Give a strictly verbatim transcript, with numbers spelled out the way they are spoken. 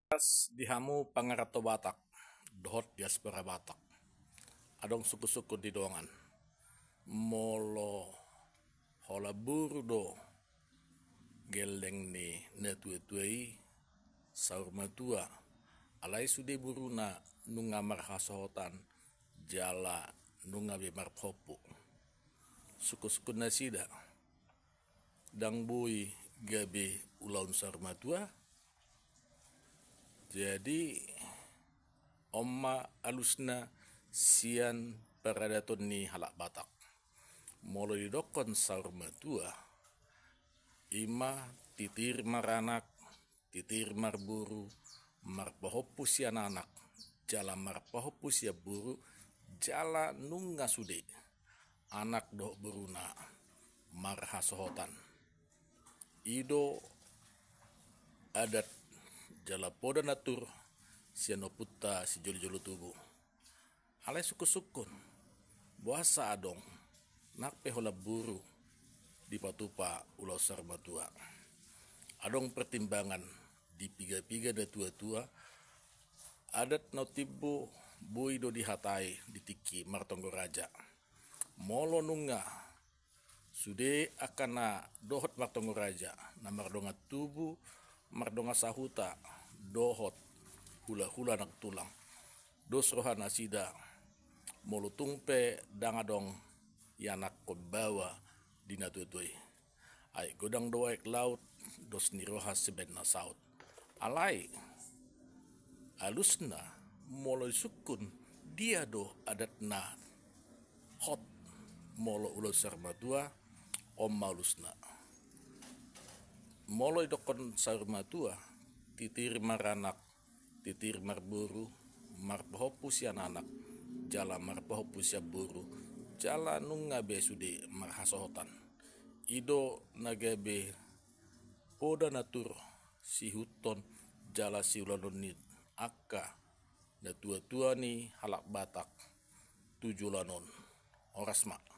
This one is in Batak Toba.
Di hamu pangaranto Batak dohot diaspora Batak, adong sungkun-sungkun di dongan. Molo holan boru do gelleng ni natua-tua i, saur matua, alai sude boruna nunga marhasohotan jala nunga be marpahompu. Sungkun-sungkun nasida, ndang boi gabe ulaon saur matua. Jadi on ma alusna sian paradaton ni halak Batak. Molo didokkon saur matua, i ma titir maranak, titir marboru, marpahompu sian anak jala marpahompu sian boru, jala nunga sude anak dohot boruna marhasohotan. I do adat jala poda natur sian ompunta sijolo-jolo tubu. Alai sungkun-sungkun, boasa adong nang pe holan boru dipatupa ulaon saur matua? Adong pertimbangan di piga-piga natua-tua. Adat na timbo boi do dihatai di tingki martonggo raja. Molo nunga sude angka na dohot martonggo raja, na mardongan tubu, mardongan sahuta dohot hula-hula nang tulang, dos roha nasida molo tung pe ndang adong ianakhon baoa di natua-tua i. Ai godang do aek laut, dos ni roha sibaen na saut. Alai alusna, molo disungkun dia do adat na hot molo ulaon saur matua, on ma alusna. Molo didokkon saur matua, titir maranak, titir marboru, marpahompu sian anak jala marpahompu sian boru, jala nunga be sude marhasohotan. I do na gabe poda natur, sihuthon jala siulanon ni angka natua-tua ni halak Batak tu joloan on. Horas ma.